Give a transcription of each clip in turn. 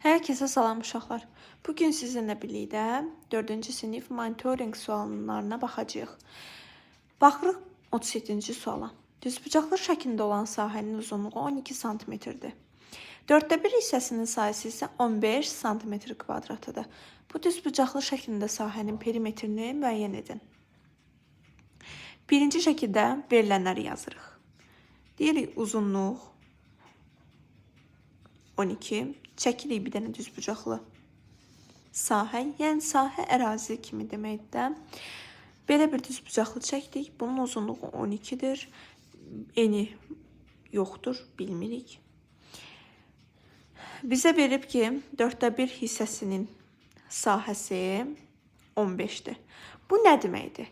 Hər kəsə salam uşaqlar. Bugün sizinlə birlikdə 4-cü sinif monitorinq suallarına baxacağıq. Baxırıq 37-ci suala. Düzbucaqlı şəklində olan sahənin uzunluğu 12 sm-dir. 4də 1 hissəsinin sahəsi isə 15 sm kvadratıdır. Bu düzbucaqlı şəklində sahənin perimetrini müəyyən edin. Birinci şəkildə verilənləri yazırıq. Deyirik uzunluq 12, çəkirik bir dənə düzbucaqlı sahə, yəni sahə ərazi kimi deməkdir də. Belə bir düzbucaqlı çəkdik. Bunun uzunluğu 12-dir. Eni yoxdur, bilmirik. Bizə verib ki, 4də 1 hissəsinin sahəsi 15-dir. Bu nə deməkdir?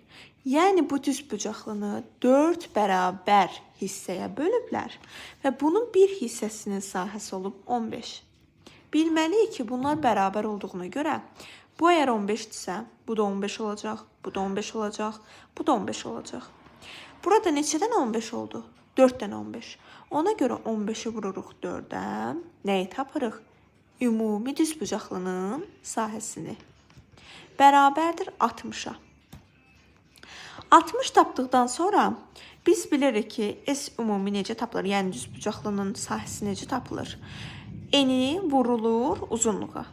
Yəni bu düzbucaqlını 4 bərabər hissəyə bölüblər və bunun bir hissəsinin sahəsi olub 15. Bilməliyik ki, bunlar bərabər olduğuna görə bu əgər 15-dirsə, bu da 15 olacaq, bu da 15 olacaq, bu da 15 olacaq. Burada neçə dənə 15 oldu? 4 dənə 15. Ona görə 15-i vururuq 4-ə. Nəyi tapırıq? Ümumi düzbucaqlının sahəsini. Bərabərdir 60-a. 60 tapdıqdan sonra biz bilirik ki, S ümumi necə tapılır? Yəni düzbucaqlının sahəsi necə tapılır? Eni vurulur uzunluğa.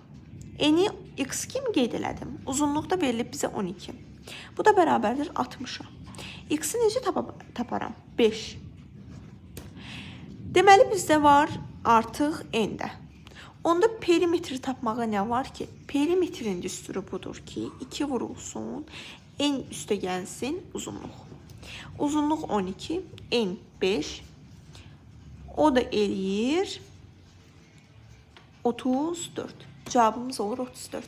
Eni x kimi qeyd elədim. Uzunluq da verilib bizə 12. Bu da bərabərdir 60-a. X-i necə taparam? 5. Deməli bizdə var artıq n-də. Onda perimetri tapmağa nə var ki? Perimetrin düsturu budur ki, 2 vurulsun, n üstə gəlsin uzunluq. Uzunluq 12, n 5. O da eləyir 34. Cavabımız olur 34.